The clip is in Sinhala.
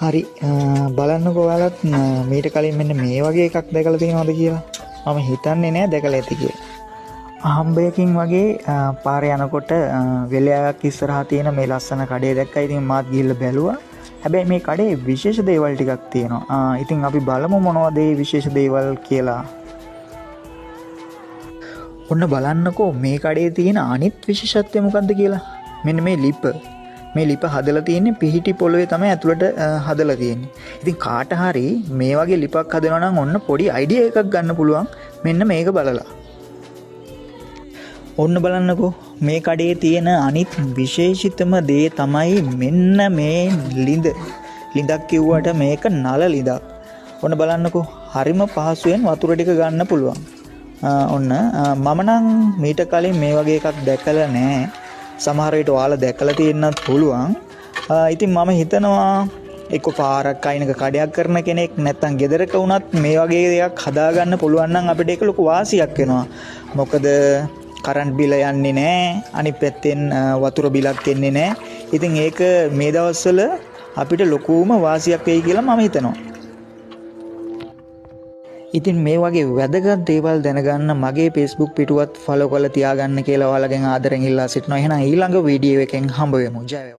හරි, බලන්නකෝ ඔයාලත් මීට කලින් මෙන්න මේ වගේ එකක් දැකලා තියෙනවද කියලා. මම හිතන්නේ නෑ දැකලා ඇති කියලා. අහම්බයකින් වගේ පාරේ යනකොට වෙලයක් ඉස්සරහා තියෙන මේ ලස්සන කඩේ දැක්කා. ඉතින් මාත් ගිහිල්ලා බැලුවා. හැබැයි මේ කඩේ විශේෂ දේවල් ටිකක් තියෙනවා. ඉතින් අපි බලමු මොනවද ඒ විශේෂ දේවල් කියලා. ඔන්න බලන්නකෝ මේ කඩේ තියෙන අනිත් විශේෂත්වය මොකද්ද කියලා. මෙන්න මේ ලිප. මේ ලිප හදලා තියෙන්නේ පිහිටි පොළවේ තමයි ඇතුළට හදලා තියෙන්නේ. ඉතින් කාට හරි මේ වගේ ලිපක් හදනවා නම් ඔන්න පොඩි අයිඩියා එකක් ගන්න පුළුවන් මෙන්න මේක බලලා. ඔන්න බලන්නකෝ මේ කඩේ තියෙන අනිත් විශේෂිතම දේ තමයි මෙන්න මේ ලිඳ. ලිඳක් කිව්වට මේක නල ලිඳක්. ඔන්න බලන්නකෝ හරිම පහසුවෙන් වතුර ටික ගන්න පුළුවන්. ඔන්න මම නම් මීට කලින් මේ වගේ එකක් දැකලා නෑ. සමහර විට ඔයාලා දැකලා තියෙන්නත් පුළුවන්. ඉතින් මම හිතනවා එක්ක පාරක් අයිනක කඩයක් කරන කෙනෙක් නැත්නම් ගෙදරක වුණත් මේ වගේ දෙයක් හදාගන්න පුළුවන් නම් අපිට ඒක ලොකු වාසියක් වෙනවා. මොකද කරන්ට් බිල යන්නේ නෑ, අනිත් පැත්තෙන් වතුර බිලක් එන්නේ නෑ. ඉතින් ඒක මේ දවස්වල අපිට ලොකුම වාසියක් වෙයි කියලා මම හිතනවා. ඉතින් මේ වගේ වැදගත් දේවල් දැනගන්න මගේ Facebook පිටුවත් ෆලෝ කරලා තියාගන්න කියලා ඔයාලගෙන් ආදරෙන් ඉල්ලා සිටිනවා. එහෙනම් ඊළඟ වීඩියෝ එකෙන් හම්බ වෙමු. ජය වේවා.